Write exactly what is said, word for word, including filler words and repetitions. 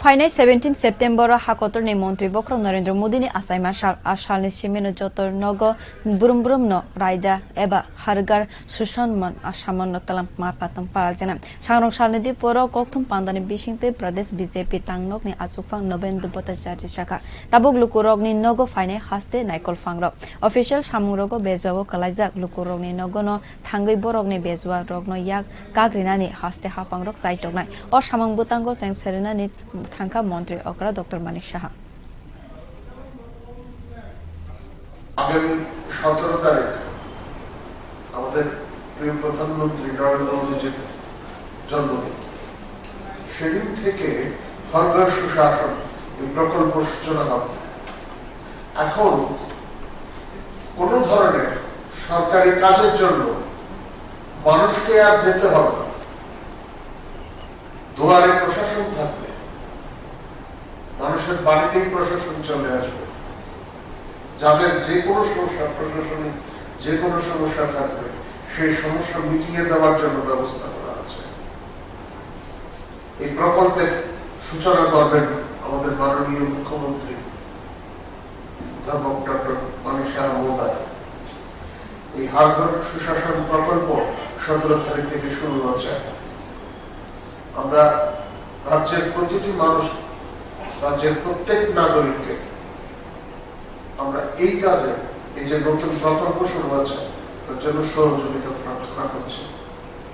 Phainai seventeen September o hakotorni montri bokhorok Narendra Modi ni achaima sal. A salni simino joto nogo brum brum no raida eba hargar susan man asaman no talam ma patam paljana. Sangrong salni di poro kokthum pandani bisingtwi Pradesh B J P tangnokni achukphang Nobendra Bhattacharya sakha. Tabuk lukurokni nogo phainai haste naikol phangrok. Official samungrogo bejao kwlaijak lukurokni nogono thangwi borokni bejuarokno yak kagrinani haste hapangrok chaitoknai. O samung bwtango cheng serinani thangkha montri okra Doctor Manik Saha. আগামী সতেরো তারিখ আমাদের প্রিয় প্রধানমন্ত্রী নরেন্দ্র মোদীজির জন্মদিন। সেদিন থেকে ঘর ঘর সুশাসন এই প্রকল্প সূচনা হবে। এখন কোনো ধরনের সরকারি কাজের জন্য মানুষকে আর যেতে হবে না। দুয়ারে প্রশাসন থাকবে, মানুষের বাড়িতেই প্রশাসন চলে আসবে। যাদের যে কোনো সমস্যা, প্রশাসনিক যে কোনো সমস্যা থাকবে, সেই সমস্যা মিটিয়ে দেওয়ার জন্য ব্যবস্থা করা আছে। এই প্রকল্পের সূচনা করবেন আমাদের মাননীয় মুখ্যমন্ত্রী অধ্যাপক ডক্টর মানিক সাহা মহোদয়। এই হারঘর সুশাসন প্রকল্প সতেরো তারিখ থেকে শুরু হচ্ছে। আমরা রাজ্যের প্রতিটি মানুষ, রাজ্যের প্রত্যেক নাগরিককে আমরা এই কাজে, এই যে নতুন প্রকল্প শুরু হচ্ছে, তার জন্য সহযোগিতা প্রার্থনা করছি।